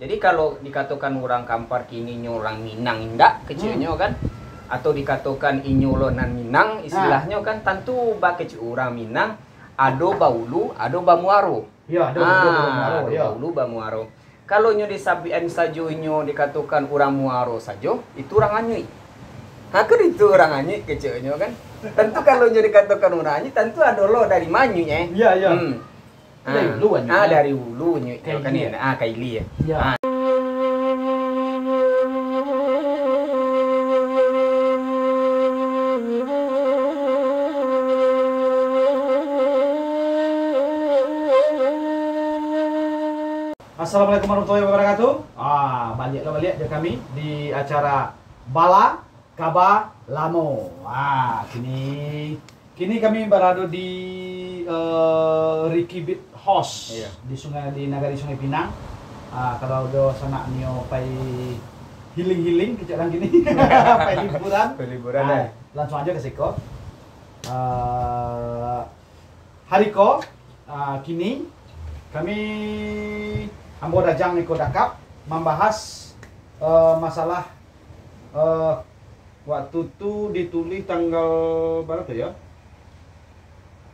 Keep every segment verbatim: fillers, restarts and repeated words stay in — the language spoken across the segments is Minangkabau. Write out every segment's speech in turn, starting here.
Jadi, kalau dikatokan urang Kampar kininyo urang Minang indak, keceknyo kan, atau dikatokan inyo lo nan Minang, istilahnyo kan, tantu bakecek urang Minang, ado baulu, ado bamuaro. Ya, ado, ado, ado Ah, bamuaro, ado ya. baulu, bamuaro. Kalau nyo disabuikan sajo inyo dikatokan urang Muaro sajo, itu urang Anyuik. Ha, kan itu urang Anyuik keceknyo kan. Tantu kalau nyo dikatokan urang Anyuik, tantu ado lo dari Manyuik, eh. Ya, ya. Hmm. Dari Ah. ulu, Anyuik, Ah, ya. dari ulu, Anyuik, Ka kan, ilia. ya. Ah, ka ilia. Ya. Ah. Assalamualaikum warahmatullahi wabarakatuh. Ah, baliak lah baliak jo kami di acara Bala Kaba Lamo. Ah, kini, kini kami barado di, eh, Ricky Beat House Iya. di Sungai, di Nagari Sungai Pinang. Ah, kalau ado sanak nio pai healing-healing kecek urang kini. Pai liburan. Pai liburan, Ah, eh. Langsung aja ke siko. Eh, hari ko, ah, kini kami ambo Dajang iko dakap mambahas, eh, masalah, eh, waktu tu ditulih tanggal bara tu ya?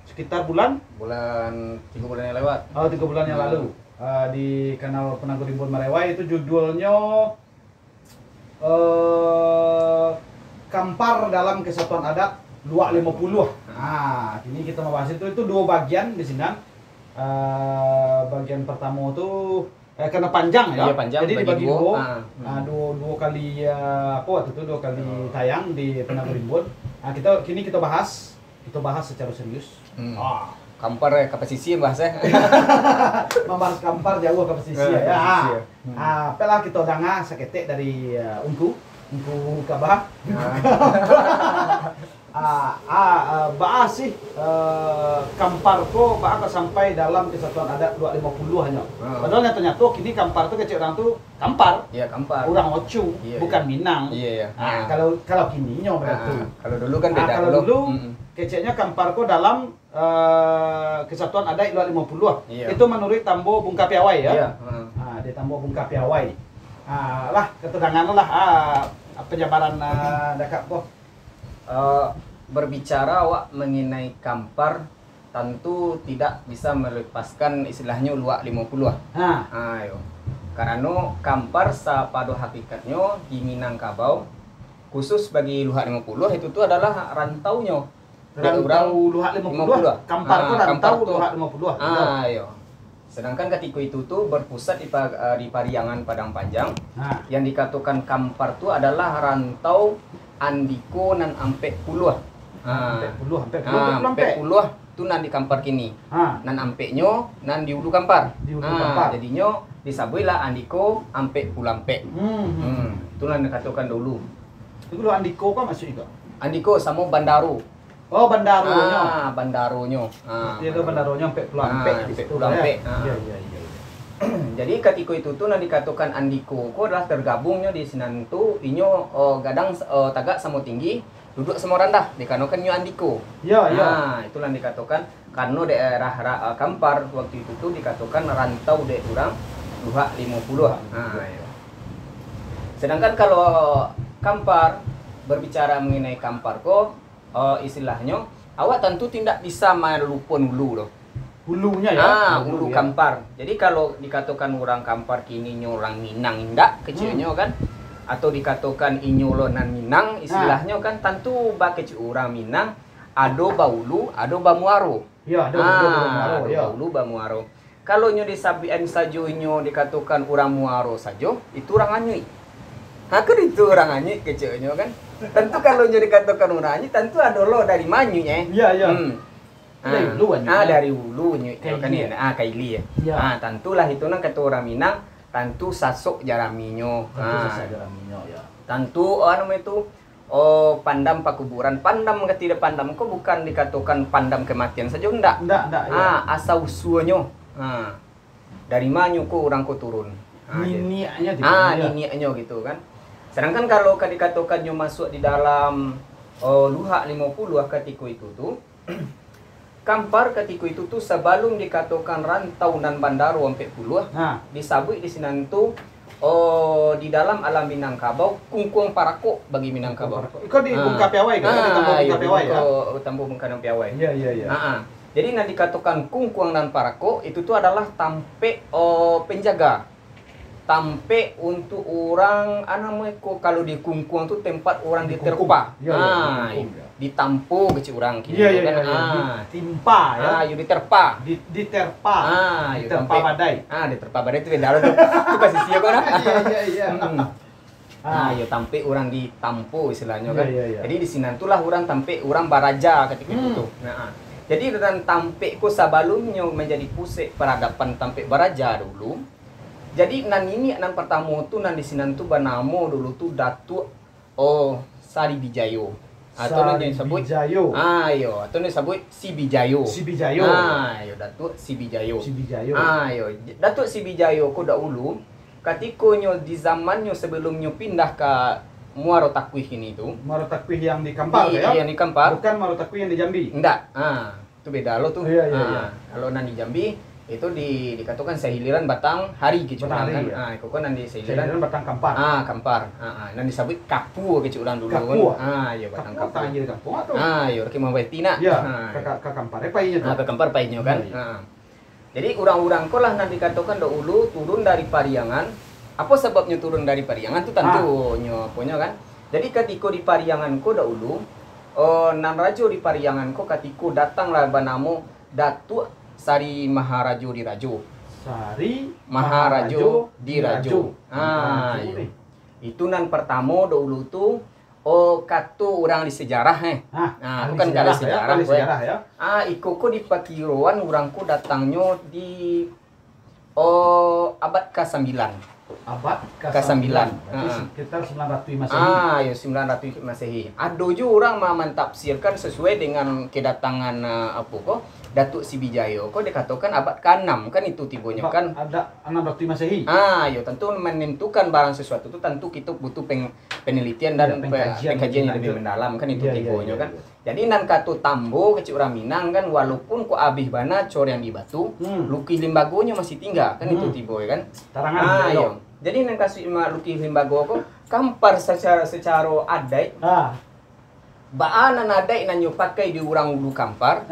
Sekitar bulan? Bulan, tigo bulan yang lewat. Oh, tigo bulan yang Hmm. lalu. Ah, di kanal Penangguh Rimbun Marewai itu judulnyo, eh, Kampar dalam Kesatuan Adat Luak Limo Puluah. Ah, kini kita membahas itu, itu dua bagian di sini. Eh, bagian pertama tu, eh, karena panjang ya. Iya, panjang, Jadi bagi dibagi dua. dua. Ah, Hmm. ah, dua, dua kali, eh, apa waktu tu, dua kali Oh. tayang di Penangguh Rimbun. Ah, kita, kini kita bahas, kita bahas secara serius. Hmm. Ah. Kampar, eh, ka pasisia bahas, eh. Membahas Kampar jauh ka pasisia, Eh, ya. ka pasisia. Hmm. Ah, apalah kita dengar saketek dari, eh, Ungku, Ungku Kaba. Ah. Ah, ah, ah, baa sih, eh, Kampar ko, baa ka sampai dalam Kesatuan Adat Luak Limo Puluah nyo. Ah. Padahal nyato-nyato kini Kampar tu kecek urang tu Kampar. Iya, Kampar. Urang Ocu, Iya, bukan iya. Minang. Iya, iya. Ah, Ah. kalau, kalau kini nyo Ah, berarti. ah. Kalau dulu kan Ah, beda kalau dulu. dulu, Mm-mm. keceknyo Kampar ko dalam, eh, Kesatuan Adat Luak Limo Puluah. Iya. Itu menurut Tambo Bungka Piawai, ya? Iya, ah. Ah, di Tambo Bungka Piawai. Ah, lah, keterangan lah, ah, penjabaran, ah, dakap ko. Eh, berbicara awak mengenai Kampar, tantu tidak bisa melepaskan istilahnyo Luak Limo Puluah. Ha. Ha, yo. Karano Kampar sapado hakikatnyo di Minangkabau, khusus bagi Luhak Limo Puluah, itu tu adalah rantaunyo. Rantau Urang Luhak Limo Puluah. Limo Puluah. Kampar tu Ah, rantau Kampar tu. Luhak Limo Puluah. Ah, yo. Sedangkan katiko itu tu berpusat di pa-, eh, di Pariangan Padang Panjang. Ha. Yang dikatokan Kampar tu adalah rantau Andiko nan Ampek Puluah. Ha. Ampek Puluah, Ampek Puluah, Ah, Ampek Puluah, Ampek Ampek. Puluah tu nan di Kampar kini. Ha. Nan ampeknyo, nan di Ulu Kampar. Di Ulu Ah, Kampar. Jadinyo disabuiklah Andiko Ampek Puluah Ampek. Hmm, hmm. Hmm, itulah nan dikatokan dulu. Itu kalau Andiko kan maksudnyo? Andiko samo Bandaro. Oh, bandaronyo. Ah, bandaronyo. Ah, Berarti ada bandaronyo. bandaronyo ampek puluah Ah, ampek di ampek situ, puluah ya? ampek. Ah. Iya, iya, iya, iya. Jadi, katiko itu tu nan dikatokan Andiko ko adalah tergabungnyo di sinan tu, inyo, oh, gadang, oh, tagak samo tinggi, duduak samo randah, dikanokan inyo Andiko. Iya, iya. Ah, itulah dikatokan, karano daerah ra-, eh, Kampar waktu itu tu dikatokan rantau dek urang Luhak Limo Puluah. Luhak Limo Puluah. Ah, iya. Sedangkan kalau Kampar, berbicara mengenai Kampar ko, eh, istilahnyo, awak tantu indak bisa malupon ulu tu. Ulunya, ya? Ah, Ulu, ulu ya. Kampar. Jadi, kalau dikatokan urang Kampar kininyo urang Minang indak, keceknyo Hmm. kan, atau dikatokan inyo lo nan Minang, Ah. istilahnyo kan, tantu bakecek urang Minang, ado baulu, ado bamuaro. Ya, ado, ado, ado Ah, bamuaro, ado ya. baulu, bamuaro. Kalau nyo disabuikan sajo inyo dikatokan urang Muaro sajo, itu urang Anyuik. Ha, kan itu urang Anyuik keceknyo kan. Tantu kalau nyo dikatokan urang Anyuik, tantu ado lo dari Manyuik, eh. Iya, iya. Hmm. Dari Ah. ulu Anyuik, Ah, ya. dari ulu Anyuik, Ka kan, ilia. ya. Ah, ka ilia. Ya. Ah, tantulah itu nan kato urang Minang, tantu sasok jaraminyo. Tantu Ah. sasok jaraminyo, ya. Tantu, oh, anu itu, Oh, pandam pakuburan. Pandam, katiko pandam ko bukan dikatokan pandam kematian sajo, ndak. Ndak, ndak, ya. Ah, asal usulnyo. Ah, dari manyo ko urang ko turun. Ah, gitu. Niniaknyo gitu, Ah, ya. niniaknyo gitu kan. Sedangkan kalau ka dikatokan nyo masuk di dalam, oh, Luhak Limo Puluah katiko itu tu, Kampar katiko itu tu sabalum dikatokan rantau nan bandaro ampek puluah, Ha. disabuik di sinan tu, Oh, di dalam alam Minangkabau, kungkuang parakok bagi Minangkabau. Iko di Bungka Piawai kan? Di Tambo Bungka Piawai ya? Tambo Bungka Piawai. Iya, iya, iya. Ha, ha. Jadi, nan dikatokan kungkuang nan parakok, itu tu adalah tampek, oh, penjaga. Tampek untuk urang, ah, namo iko, kalau di kungkuang tu tempat urang diterpa. Iya, iya, ditampo kecek urang kini kan. Iya, iya, iya. Ditimpa ya. Ah, yo diterpa. Di, diterpa. Ah, yo diterpa badai. Ah, diterpa badai tu beda lah tu. Tu pasisia ko nah. Iya, iya, iya. Hmm. Ah, yo tampek urang ditampo istilahnyo kan. Iya, iya, iya. Jadi di sinan tu lah urang tampek urang baraja katiko itu tu. Nah, ah. Jadi nan tampek ko sabalumnyo manjadi pusek paradapan tampek baraja dulu. Jadi nan niniak nan partamo tu nan di sinan tu banamo dulu tu Datuak, oh, Saribijayo. Atau nan disabuik Saribijayo. Ah, iyo, atau nan disabuik Sibijayo. Sibijayo. Ah, iyo, Datuak Sibijayo. Sibijayo. Ah, iyo, Datuak Sibijayo ko dahulu, katiko nyo di zamannyo sabalumnyo pindah ka Muaro Takuih kini tu. Muaro Takuih yang di Kampar, di, ya? Yang di Kampar. Bukan Muaro Takuih yang di Jambi. Ndak. Ah. Tu beda lo tu. Iya, iya, iya. Ah, kalau nan di Jambi, itu di, dikatokan sahiliran batang hari kecek urang kan. Batang hari, iya. Ah, iko kan nan di sahiliran. Sahiliran batang kampar. Ah, kampar. Ah, ah. Nan disabuik kapu kecek urang dulu kan. Kapu, ah. Ah, iyo, batang kapu. Kapu tangan kiri kampung tu. Ah, iyo, rakyat mambaiti nak. Iya, ah, ka, ka, ka kampar, eh, painyo tu. Ah, ka kampar painyo kan. Iya, iya. Ah. Jadi, urang-urang ko lah nan dikatokan dahulu turun dari Pariangan. Apo sababnyo turun dari Pariangan tu tantu nyo aponyo kan. Jadi, katiko di Pariangan ko dahulu, oh, nan rajo di Pariangan ko katiko datanglah banamo Datuak Sari Maharajo Dirajo. Sari Maharajo Dirajo. Ah, iyo. Itu nan partamo dahulu tu, oh, kato urang di sejarah, eh. Ah, bukan ahli sejarah, ya. Ah, iko ko dipakiroan urang ko datangnyo di Oh, abad kasambilan. Abad kasambilan. Kasambilan. Berarti sekitar sembilan ratus Masehi. Ah, yo, sembilan ratus Masehi. Ado juo urang ma-, mantafsirkan sesuai dengan kedatangan, ah, apo ko, Datuak Sibijayo ko dikatokan abad kaanam, kan itu tibonyo kan. Abad ada enam ratus Masehi. Ah, yo, tantu menentukan barang sesuatu tu tantu kito butuh peng-, penelitian dan pe-, pengkajian yang lebih mendalam, kan itu tibonyo kan. Jadi, nan kato tambo kecek urang Minang kan, walaupun kok abih bana cor yang di batu, lukih limbagonyo masih tingga, kan itu tibo, ya kan? Tarangan, ah, elok. Iyo. Jadi, nan kasuik ma-, lukih limbago ko, kampar secara, secara adaik, baa nan adaik nan nyo pakai di urang ulu kampar,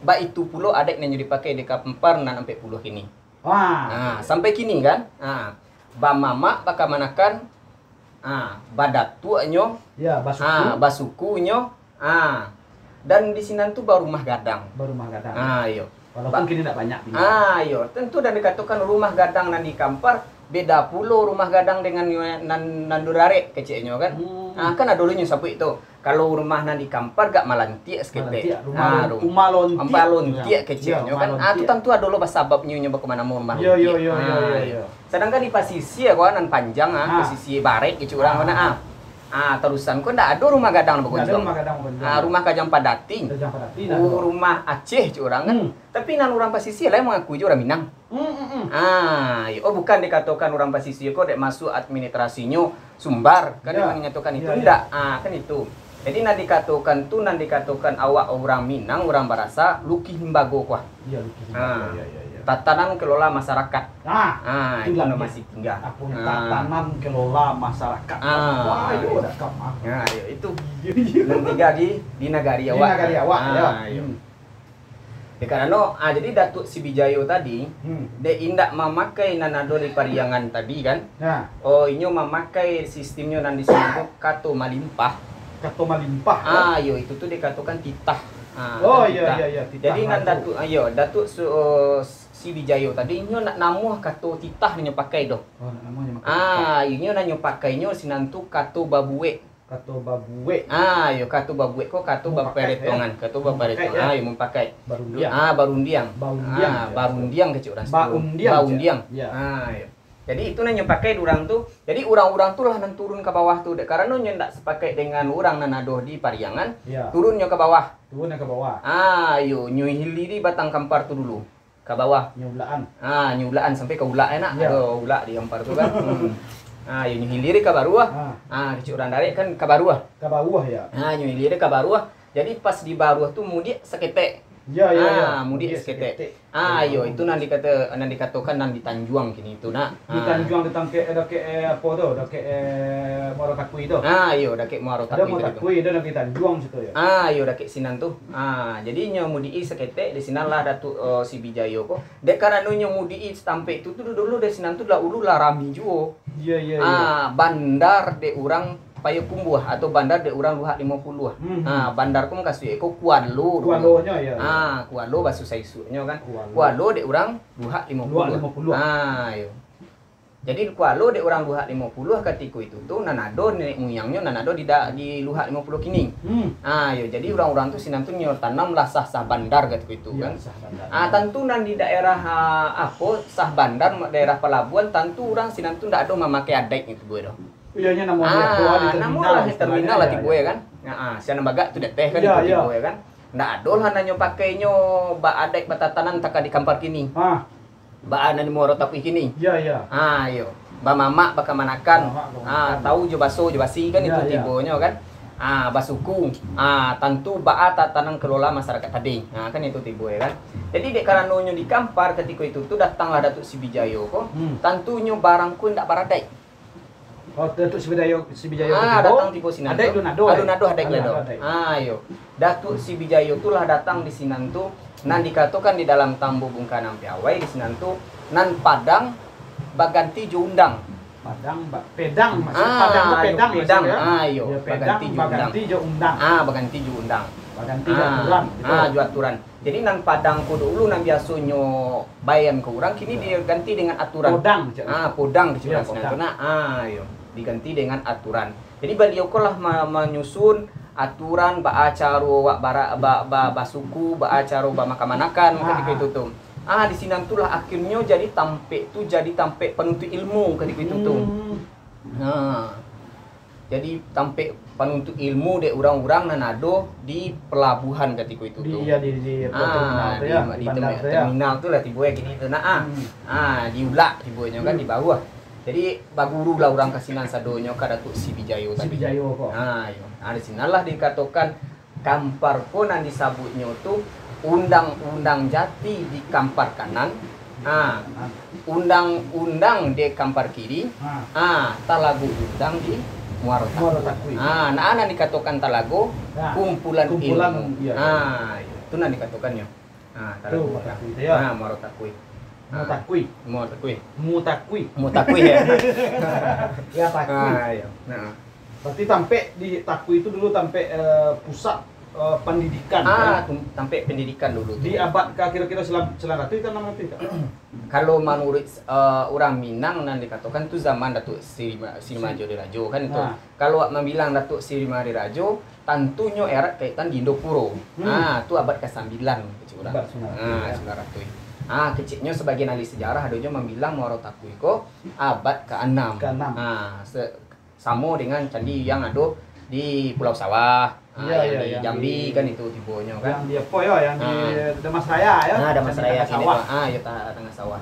baitu pulo adaik nan nyo dipakai di kampar nan ampek puluah kini. Ah, sampai kini, kan? Ah, bamamak, bakamanakan, ah, badatuaknyo, ah, basukunyo, ah, dan di sinan tu barumah gadang. Barumah gadang. Ah, iyo. Walaupun kini ndak banyak. Ah, iyo. Tantu dan dikatokan rumah gadang nan di kampar beda pulo rumah gadang dengan nan, nan durarek keceknyo kan. Ah, kan ado lo nyo sabuik tu. Kalau rumah nan di kampar agak malantiak saketek. Malantiak, rumah lon-, rumah lontiak keceknyo kan. Ah, tu tantu ado lo basababnyo nyo bak manamo rumah lontiak. Iyo, iyo, iyo. Sadangkan di pasisia ko nan panjang, ah, pasisia barek kecek urang ko nah, ah. Ah, tarusan ko ndak ado rumah gadang nan bagonjong. Ndak ado rumah gadang bagonjong. Ah, rumah kajang padating. Kajang padating, oh, ado. Rumah Aceh cek urang kan. Tapi nan urang pasisia lai mangaku juo urang Minang. Ah, iyo. Oh, bukan dikatokan urang pasisia ko dek masuak administrasinyo Sumbar, kan, iyo, dek manyatokan itu, iyo, iyo, ndak? Ah, kan itu. Jadi, nan dikatokan tu, nan dikatokan awak urang Minang, urang Barasa, lukih limbago ko ah. Iyo, lukih limbago, iyo, iyo, iyo. Tatanan kelola masyarakat. Ah, itu nan masih tingga. Apo nyo, tatanan kelola masyarakat. Ah, iyo. Wah, iyo, dak kamah. Nah, iyo, itu. Nan tingga di, di nagari awak. Di nagari awak, iyo. Ah, iyo. Dek karano, ah, jadi Datuak Sibijayo tadi, dek indak mamakai nan ado di Pariangan tadi kan, oh, inyo mamakai sistemnyo nan disebut kato malimpah. Kato malimpah, yo? Ah, iyo, itu tu dikatokan titah. Ah, kan titah. Oh, iyo, iyo, iyo, titah. Jadi nan Datuak, ah, iyo, Datuak Su-, oh, Sibijayo tadi, inyo ndak namuah kato titah inyo pakai doh. Oh, ndak namuah inyo pakai titah. Ah, inyo nan inyo pakai inyo sinan tu kato babuek. Kato babuek. Ah, iyo, kato babuek ko kato baparetongan, kato baparetongan. Ah, iyo, mumpakai. Barundiang. Ah, barundiang. Barundiang, ah, barundiang kecek urang situ. Baundiang, cek. Baundiang. Iyo. Ah, iyo. Jadi, itu nan nyo pakai di urang tu. Jadi, urang-urang tu lah nan turun ka bawah tu. Dek karano nyo ndak sapakaik dengan urang nan ado di Pariangan, iyo, turun nyo ka bawah. Turun nyo ka bawah. Ah, iyo, nyo hiliri batang kampar tu dulu. Ka bawah. Nyo ulakan. Ah, nyo ulakan sampai ka ulak, yo nak. Iyo. Ado ulak di kampar tu kan. Hmm. Ah, iyo, nyo hiliri ka baruah. Ah. Ah, kecek urang darek kan ka baruah. Ka baruah, yo. Ah, nyo hiliri ka baruah. Jadi, pas di baruah tu mudiak saketek. Ya, ya, ya. Ah, mudik saketek. Ah, iyo, itu nan dikata, nan dikatokan nan di Tanjuang kini tu, nak. Di Tanjuang di tangkek, eh, dakek, eh, apo tu? Dakek, eh, Muaro Takui tu. Ah, iyo, dakek Muaro Takui. Ada Muaro Takui, ada Nagari Tanjuang situ ya. Ah, iyo, dakek sinan tu. Ah, jadi nyo mudik saketek, di sinan lah Datuk, eh, Sibijayo ko. Dek karano nyo mudik tampek tu, tu dulu dari sinan tu lah ulu lah rami juo. Iya, iya, iya. Ah, bandar dek urang Payokumbuah atau bandar dek urang Luhak Limo Puluah. Hmm. Ah, bandar ko mukasuik ko kualo. Kualonyo ya. Ah, kualo baso saisuaknyo kan. Kualo. Kualo dek urang Luhak Limo Puluah. Luhak Limo Puluah. Ah, iyo. Jadi kualo dek urang Luhak Limo Puluah katiko itu tu nan ado nenek muyangnyo nan ado di da, di Luhak Limo Puluah kini. Hmm. Ah, iyo. Jadi urang-urang tu sinan tu nyo tanam lah sah-sah bandar katiko itu kan. Sah bandar. Ah, tantu nan di daerah, ah, apo, sah bandar, daerah palabuhan, tantu urang sinan tu ndak ado mamakai adaik gitu buah doh. Iyo, nyo namo di apo, di terminal lah, terminal lah tibo ya kan. Nah, ah, sinan bagak tu deteh kan itu tibo ya kan. Ndak ado lah nanyo pakainyo ba adaik batatanan taka di Kampar kini. Ah. Ba nan di Muaro Takui kini. Iya, iya. Ah, iyo. Bamamak, bakamanakan. Ah, tau jo baso jo basi kan itu tibonyo kan. Ah, basuku. Ah, tantu baa tatanan kelola masyarakat tadi. Ah, kan itu tibo ya kan. Jadi dek karanonyo di Kampar katiko itu tu datanglah Datuk Sibijayo ko. Hmm. Tantunyo barang ko indak baradaik. Oh, Datuk Sibijayo, Sibijayo Ah, tibo, datang tibo sinan adaik tu. Alun ado, adaik. Alun ado adaik lah ado. Ah, iyo. Datuk Sibijayo tu lah datang di sinan tu, nan dikatokan di dalam Tambo Bungkanan Piawai di sinan tu, nan padang baganti jo undang. Padang ba, pedang maksudnyo. Ah, padang tu pedang maksudnyo ya. Ah, iyo, ya, pedang baganti jo undang. Baganti jo undang. Ah, baganti jo undang. Baganti jo aturan, gitu. Ah, jo aturan. Jadi nan padang ko dulu nan biasonyo bayan ka urang, kini diganti dengan aturan. Podang, cak. Ah, podang kecek urang sinan tu nak. Ah, iyo. Diganti dengan aturan. Jadi baliau ko lah ma, manyusun aturan baa caro awak bara, ba, ba, basuku, baa caro bamakan-manakan, katiko itu tu. Ah, di sinan tu lah akhirnyo jadi tampek tu jadi tampek panuntuik ilmu katiko itu tu. Hmm. Nah. Jadi tampek panuntuik ilmu dek urang-urang nan ado di palabuhan katiko itu tu. Di, ya, di, di, di terminal tu ya, di, di bandar tu ya. Terminal tu lah tibo ya kini tu nak ah. Hmm. Ah, di ulak tibonyo kan di bawah. Jadi baguru lah urang ka sinan sadonyo ka Datuk Sibijayo tadi. Sibijayo ko. Ah, iyo. Ah, di sinan lah dikatokan Kampar ko nan disabuiknyo tu undang-undang jati di Kampar kanan, ha, undang-undang di Kampar kiri, ha, talago undang di Muaro Takui. Muaro Takui. Ha, nah, nan dikatokan talago, ha, kumpulan, kumpulan ilmu. Iyo. Ha, itu nan dikatokannyo. Ha, talago Muaro Takui. Ha, Muaro Takui. Ha. Mutakui. Muaro Takui. Mutakui. Mutakui ya. Ya, Takui. Ha, iyo. Nah. Berarti tampek di Takui itu dulu tampek, eh, pusat, eh, pendidikan, ah, kan? Tampek pendidikan dulu tu. Di abad ka kira-kira sembilan ratus ka enam ratus ka? Kalau manuruik, eh, urang Minang nan dikatokan tu zaman Datuk Sirima, Sirima Sir- Jodirajo kan itu. Ha. Kalau awak mambilang Datuk Sirima Dirajo, tantunyo erat kaitan di Indopuro. Hmm. Ha, tu abad ka sambilan kecek urang. Abad sambilan ratus, ha, ya. Sambilan ratus. Ha, keceknyo sebagian ahli sejarah adonyo mambilang Muaro Takui ko abad ka enam. Ka enam. Ha, se- Samo dengan candi yang ado di Pulau Sawah. Ha, iya, yang iya, di Jambi kan itu tibonyo kan. Yang di apo yo, yang di Damansaraya yo. Ha, Damansaraya kini tu. Ha, iyo, tangah sawah.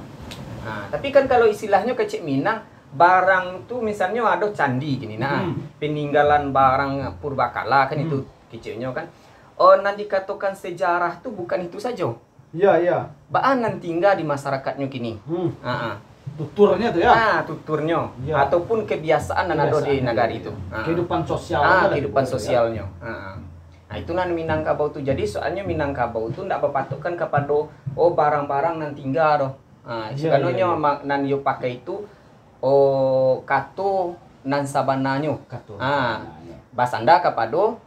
Ha, tapi kan kalau istilahnyo kecek Minang, barang tu misalnyo ado candi kini nah. Hmm. Peninggalan barang purbakala kan itu keceknyo kan. Oh, nan dikatokan sejarah tu bukan itu sajo. Iya, iya. Baa nan tingga di masarakatnyo kini. Hmm. Ha, ha. Tuturnyo tu ya. Ah, tuturnyo. Iya. Ataupun kebiasaan nan ado di nagari tu. Ha. Kehidupan sosial. Ah, kehidupan sosialnyo. Ha, ha. Nah, itu nan Minangkabau tu. Jadi soalnyo Minangkabau tu ndak bapatokkan kapado, oh, barang-barang nan tingga doh. Ha, iya, iya, iya. Nan yo pakai tu, oh, kato nan sabananyo. Kato nan sabananyo. Basanda kapado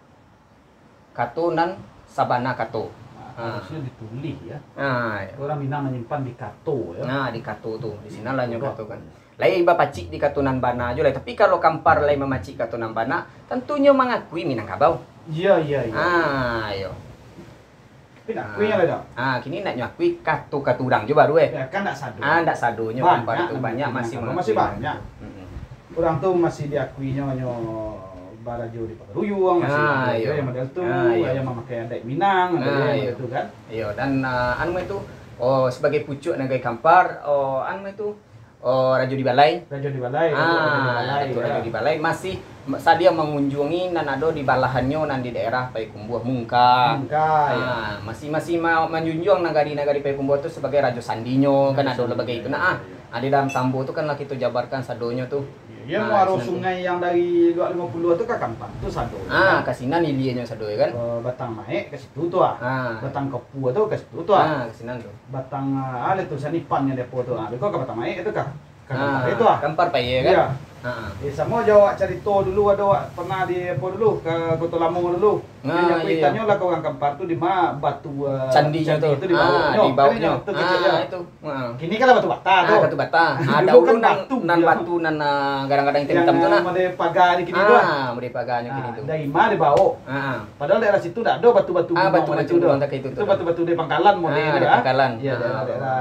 kato nan sabana kato. Nah, harusnyo ditulih ya. Nah, urang Minang manyimpan di kato ya. Nah, di kato tu, di sinan lah nyo kato kan. Lai bapacik di kato nan bana jo lai, tapi kalau Kampar lai mamacik kato nan bana, tantunyo mangakui Minangkabau. Iya, iya, iya. Ah, iyo. Tapi nak akui lah dah. Ah, kini nak nyo akui kato-kato urang jo baru eh. Ya, kan ndak sado. Ah, ndak sadonyo Kampar tu banyak masih mangakui. Masih banyak. Urang tu masih diakuinyo nyo barajo di Pagaruyuang, masih barajo yang model tu, yang mamakai adaik Minang, model tu kan. Iyo, dan, ah, anu itu, oh, sebagai pucuak nagari Kampar, oh, anu itu, Oh, Rajo di Balai. Rajo di Balai. Ah, Datuk Rajo di Balai masih sadia mangunjungi nan ado di balahannyo nan di daerah Payakumbuah, Mungka. Mungka, ya. Ah, masih masih ma- manjunjuang nagari-nagari Payakumbuah tu sabagai rajo sandinyo, kan ado lah bagai itu. Nah, ah, ah, di dalam Tambo tu kan lah kito jabarkan sadonyo tu. Ya, muaro sungai yang dari Luak Limo Puluah tu ka Kampar tu sado. Ah, ka sinan ilianyo sado, ya kan? Batang Maek ka situ tu ah. Ah. Batang Kapua tu ka situ tu ah. Ah, ka sinan tu. Batang, ah, ada tu sanipan yang depo tu. Ah, beko ka Batang Maek tu ka. Ka Kampar itu ah. Kampar Paye kan? Iya. Ha. Eh, samo jo awak carito dulu, ado awak pernah di apo dulu, ka Koto Lamo dulu. Nah, yang aku tanyo lah ka urang Kampar tu di ma batu, uh, candi tu di bawah. Ah, di bawah nyo. Ah, itu. Ha. Kini kan lah batu bata tu. Ah, batu bata. Ah, dulu kan batu, nan batu nan, ah, gadang-gadang hitam-hitam tu nah. Yang, ah, model pagar ni kini tu. Ah, model pagar nyo kini tu. Dari ma di bawah. Ah. Padahal daerah situ dak ado batu-batu gunung macam tu. Ah, batu-batu gunung tak itu tu. Itu batu-batu dari Pangkalan model tu. Ah, dari Pangkalan. Ya, daerah-daerah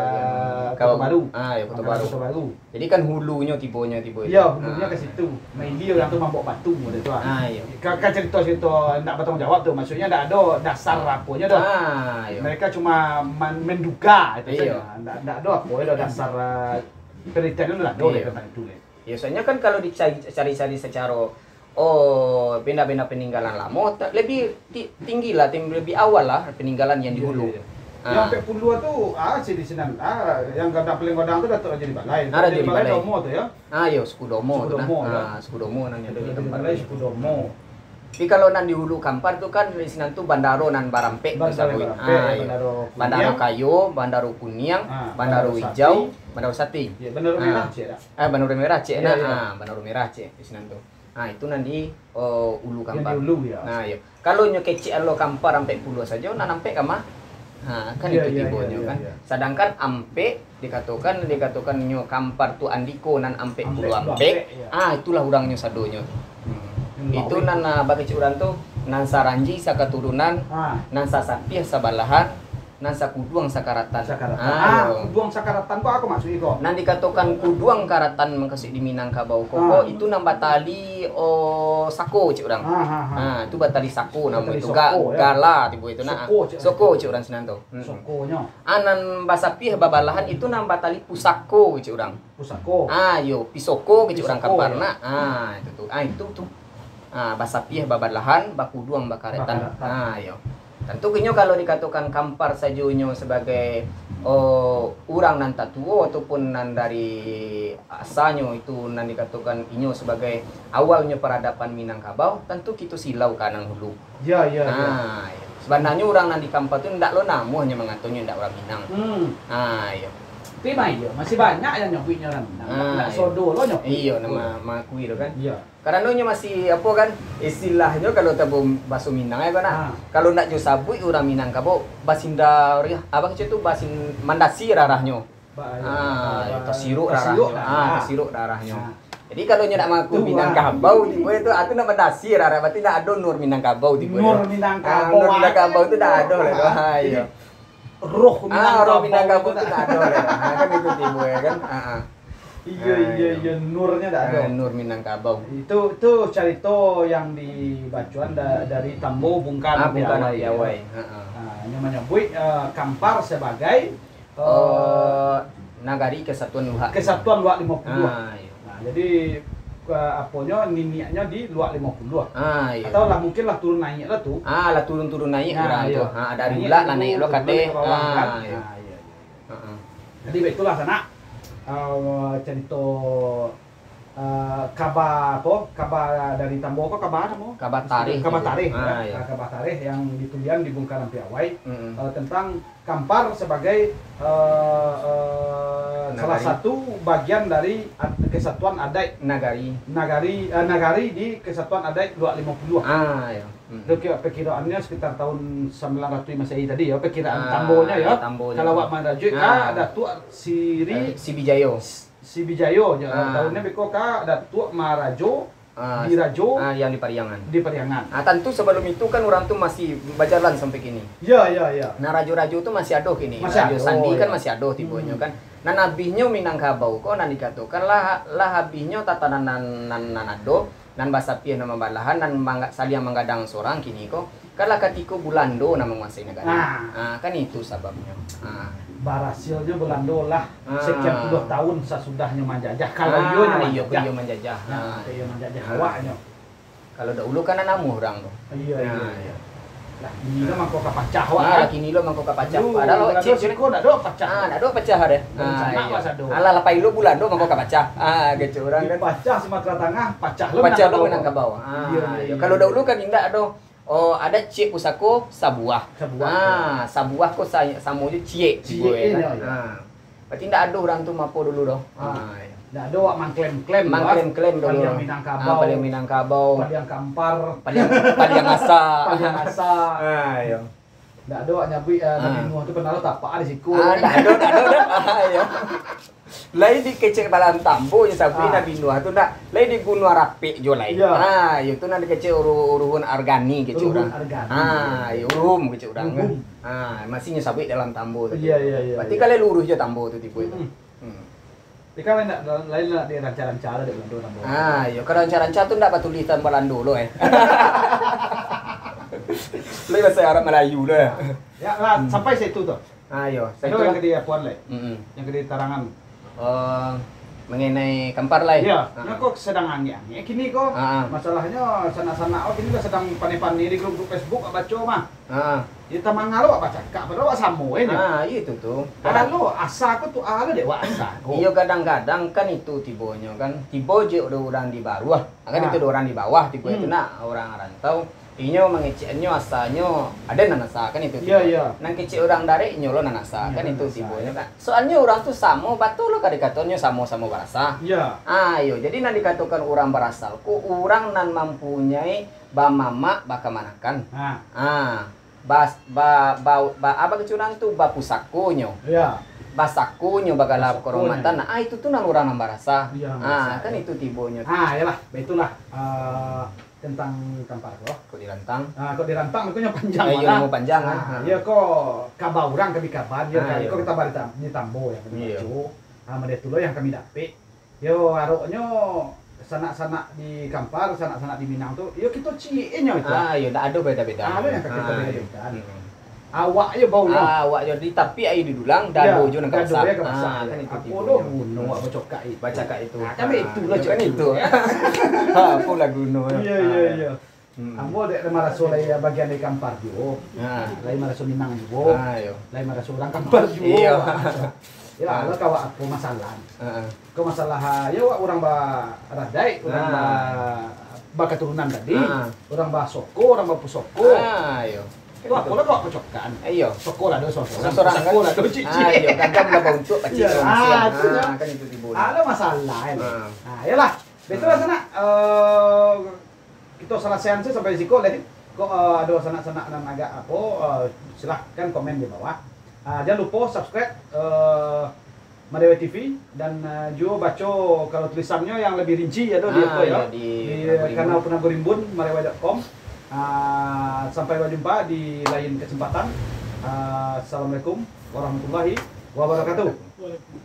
Koto Baru. Ah, ya, Koto Baru. Jadi kan hulunyo tibonyo tibo itu. Ya, hulunyo ka situ. Maili urang tu mambaok batu model tu ah. Ah, iya. Ka, ka carito-carito ndak batanggung jawab tu. Maksudnyo ndak ado dasar aponyo tu. Ah, iya. Mereka cuma man- menduga itu saja. Ndak, ndak ado apo itu dasar, ah, penelitian tu ndak ado. Iya. Tentang itu. Ya, soalnyo kan kalau dicari-cari secaro Oh, benda-benda peninggalan lamo, ta- lebih ti- tinggi lah, tim- lebih awal lah peninggalan yang di hulu. Iya, iya. Ah. Yang ampek puluah tu, ah, si di sinan, ah, yang gadang paling gadang tu Datuk Rajo di Balai. Ah, Rajo di Balai. Domo tu ya. Ah, yo, suku Domo tu nah. Ah, suku Domo nan ado di Kampar. Balai suku Domo. Tapi kalau nan di hulu Kampar tu kan di sinan tu bandaro nan barampek tu sabuik. Ah, yo. Bandaro Kayo, Bandaro Kuniang, Bandaro Ijau, Bandaro Sati. Ya, Bandaro Merah cek dak? Ah, Bandaro Merah cek nah. Ah, Bandaro Merah cek di sinan tu. Ha, itu nan di uh, ulu Kampar. Yang di ulu, ya. Nah, iyo. Kalau nyo kecek alo Kampar ampek puluah sajo, nan ampek ka ma? Ha, kan itu tibonyo kan. Sadangkan ampek dikatokan, dikatokan nyo Kampar tu andiko nan ampek puluah ampek. Ah, itulah urangnyo sadonyo. Hmm. Itu nan, ah, bakecek urang tu, nan saranji sakaturunan, nan sasapiah sabalahan, nan sakuduang sakaratan. Sakaratan. Ah, kuduang sakaratan ko apo maksudnyo ko? Nan dikatokan kuduang karatan mukasuik di Minangkabau ko, ko itu nan batali, oh, sako cek urang. Ah, itu batali sako namo itu. Ga- gala tibo itu nah. Soko cek urang sinan tu. Hmm. Sokonyo. Ah, nan basapiah babalahan itu nan batali pusako cek urang. Pusako. Ah, yo, pisoko kecek urang Kampar nak. Ah, itu tu. Ah, itu tu. Ah, basapiah babalahan, bakuduang bakaretan. Ah, yo. Tantu kinyo kalau dikatokan Kampar sajonyo sabagai, oh, urang nan tatuo ataupun nan dari asanyo itu nan dikatokan inyo sabagai awalnyo paradaban Minangkabau, tantu kito silau ka nan hulu. Ya, ya, ya. Ah, yo. Sabananyo urang nan di Kampar tu ndak lo namuah nyo mangatonyo ndak urang Minang. Hmm. Ah, yo. Tapi mah iyo, masih banyak yang nyobuiknyo urang Minang. Ah, ndak sodo lo nyobuik. Iyo, nan ma- mangakui tu kan. Iyo. Karano nyo masih apo kan, istilahnyo kalau tabo baso Minang ya kan. Ah. Kalau ndak jo sabuik urang Minangkabau basinda, apo kecek tu, basin mandasi rarahnyo. Ah, tasiruk rarahnyo. Ah, tasiruk rarahnyo. Jadi kalau nyo nak mangaku Minangkabau tibo itu, ah, tu nak mandasi rarah, berarti nak ado Nur Minangkabau tibo. Nur Minangkabau. Ah, Nur Minangkabau tu dak ado lah. Ah, iyo. Roh Minangkabau tu dak ado lah. Ah, kan itu tibo ya kan. Ah, ah. Iyo, iyo, iyo, nurnyo dak ado. Ah, Nur Minangkabau. Itu, itu carito yang dibacoan da- dari Tambo Bungka Piawai. Ah, nyo manyabuik, eh, Kampar sabagai Oh, Nagari Kesatuan Luhak. Kesatuan Luhak Limo Puluah. Ah, iyo. Nah, jadi, eh, aponyo, niniaknyo di Luhak Limo Puluah. Ah, iyo. Atau lah mungkin lah turun naiak lah tu. Ah, lah turun-turun naiak urang tu. Ha, dari Luhak lah naiak lo ka ateh. Ah, iyo. Jadi baitulah sanak, eh, carito, eh, kaba apo? Kaba dari Tambo ko kaba namo? Kaba tarikh. Kaba tarikh, ah, iyo. Kaba tarikh yang ditulian di Bungka Piawai, eh, tentang Kampar sabagai, eh, eh, salah satu bagian dari ad- kesatuan adaik nagari. Nagari, eh, nagari di Kesatuan Adaik Luhak Limo Puluah. Ah, iyo. Hmm. Itu kira- perkiraannyo sekitar tahun sambilan ratuih Masehi tadi yo, perkiraan Tambonyo yo. Kalau awak marajuik ka Datuak Siri Sibijayo. Sibijayo, tahunnyo beko ka Datuak Maharajo Dirajo. Ah, yang di Pariangan. Di Pariangan. Ah, tantu sabalum itu kan urang tu masih bajalan sampai kini. Ya, ya, ya. Nah, rajo-rajo tu masih ado kini. Rajo Sandi kan masih ado tibonyo kan. Nan abihnyo Minangkabau ko nan dikatokan lah, lah abihnyo tatanan nan, nan, nan ado, nan basapiah, nan mambalahan, nan mangga- saliang manggadang sorang kini ko, kan lah katiko Bulando nan manguasai nagari. Ah, kan itu sababnyo. Ah. Barasilnyo Balando lah, ah, sekian puluah tahun sasudahnyo manjajah. Kalau, ah, iyo nyo manjajah. Iyo, iyo manjajah. Nah, ah, iyo manjajah, ah, awaknyo. Kalau dahulu kan anamuah urang tu. Iyo, nah, iyo, iyo. Lah, kini lo mangko ka pacah, wak, ah, kan? Lah, kini lo mangko ka pacah. Dulu, padahal awak Balando cik, siko ndak ado pacah. Ah, ndak ado pacah deh. Baru, ah, sanak, iyo, wak, sado. Alah, lapai lo Balando mangko ka pacah. Ah, kecek urang kan. Pacah Sumatera Tangah, pacah lo Minangkabau. Pacah lo Minangkabau. Ah, iyo, iyo, iyo, iyo. Kalau dahulu kan indak ado. Oh, ada ciek pusako, sabuah. Sabuah, ah, iyo. Sabuah ko sa-, samo jo ciek, ciek, tibo, yo kan? Iyo, iyo. Ah. Berarti ndak ado urang tu mapo dulu doh. Ah. Ah, iyo. Ndak ado wak mangklaim-klaim, mangklaim-klaim dulu. Paliang Minangkabau. Ah, paliang Minangkabau. Paliang Kampar. Paliang, paliang asa. Paliang asa. Ah, iyo. Ndak ado wak nyabuik, ah, Nabi, ah, Nuh tu pernah lo tapak di siko. Ah, ndak ado, ndak ado, ndak ado. Ah, iyo. Lai dikecek dalam tambo nyo sabuik, ah, Nabi Nuh tu ndak. Lai di Gunuang Rapek juo lai. Iyo. Ah, iyo tu nan dikecek uru-, uruhun argani kecek urang. Uruhun argani. Ah, iyo, uruhum kecek urang kan. Uruhum. Ah, masih nyo sabuik dalam tambo tu. Iyo, iyo, iyo, iyo. Berarti kan lai luruih jo tambo tu tibo itu. Hmm. Hmm. Tapi kan lai ndak, lai ndak diranca-ranca lah dek Balando tambo. Ah, iyo, kalau ranca-ranca tu ndak batulisan Balando lo, eh. Lai bahaso Arab Malayu lo, eh. Ya, lah, hmm, sampai situ tu. Ah, iyo. Ado yang ka diapoan lai? Mm-mm. Yang ka ditarangan? Oh, mengenai Kampar lai? Iyo, ah, nyo ko sadang angek-angek kini ko. Ah, ah. Masalahnyo sanak-sanak ko kini lah sadang pandai-pandai di grup-grup Facebook, wak baco mah. Ah. Yo, tamangah lo wak bacakak, padahal wak samo, eh, nyo. Ah, iyo itu tu. Alah lo, asa ko tu, alah dek wak asa ko. Iyo, kadang-kadang kan itu tibonyo kan. Tibo je ado urang di baruah. Kan, ah, itu ado urang di bawah, tibo itu, hmm, nak, urang rantau. Inyo mangecek nyo asanyo, ado nan asa kan itu tibo. Iyo, iyo. Nan kecek urang darek, inyo lo nan asa, iyo, kan itu tibo nyo kan. Soalnyo urang tu samo, batua lo ka dikatonyo samo-samo barasa. Iyo. Ah, iyo, jadi nan dikatokan urang barasal ko, urang nan mampunyai bamamak bakamanakan. Ah. Ah, bas-, ba-, ba-, ba-, apo kecek urang tu, bapusakonyo. Iyo. Basakonyo, bagala kahormatan. Basakonyo. Ah, itu tu nan urang nan barasa. Iyo, nan barasa, kan itu tibonyo tu. Ah, iyolah, baitulah. Ah, tentang Kampar ko. Kok dirantang? Ah, kok dirantang, itu nyo panjang, ah, iyo, malah. Nyo panjang, ah, ah, ah. Iyo, ko kaba urang kami kaban, iyo, ah, kan, iyo, ko kita bari tam-, di tambo yang kami, iyo, baco. Ah, model tu lo yang kami dapek. Yo, aroknyo sanak-sanak di Kampar, sanak-sanak di Minang tu, yo kito ciek nyo itu. Ah, iyo, ndak ado beda-beda. Ah, ado yang ka kito, ah, iyo, beda-beda. Hmm. Awak yo bau lo. Ah, awak yo di tapi aia di dulang, iyo, dado jo nan ka dado basak. Yo ka basak. Ah, kan itu tibo lo nyo. Apo lo guno awak bacokak itu? Bacakak itu. Ah, kan itu lo, ah, iyo, kan cak itu. Ha, apo lah guno yo? Iyo, iyo, ah, iyo. Hmm. Ambo dek maraso lai bagian dari Kampar juo. Ha. Lai maraso Minang juo. Ha, iyo. Lai maraso urang Kampar juo. Iyo. Yo, ah, lo ka awak apo masalah? Ha. Ko masalah, yo, urang baradaik, urang, ha, ba-, bakaturunan tadi, ha, urang basoko, urang bapusoko. Ha, iyo. Tu apo lo kok pacokan? Iyo. Soko lah do sorang-sorang. Sorang-sorang, pusako kan? Lah do ciek-ciek. Ha, iyo, kadang lah bauntuak pacik. Iyo. Ah, tu nyo. Ha, kan itu tibo. Ah, lo masalah ini. Ha. Ah, iyolah. Baitulah, ha, sanak. Eh, kito salasaian se sampai siko, Leh. Kok, eh, ado sanak-sanak nan agak apo, eh, silahkan komen di bawah. Ah, jan lupo subscribe, eh, Marewai T V, dan, eh, juo baco kalau tulisannyo yang lebih rinci ado di, ah, apo yo, iyo, di, di, eh, Penago Rimbun, kanal Penago Rimbun, marewai dot com. Ah, sampai bajumpa di lain kesempatan. Ah, assalamualaikum warahmatullahi wabarakatuh. Waalaikumsalam.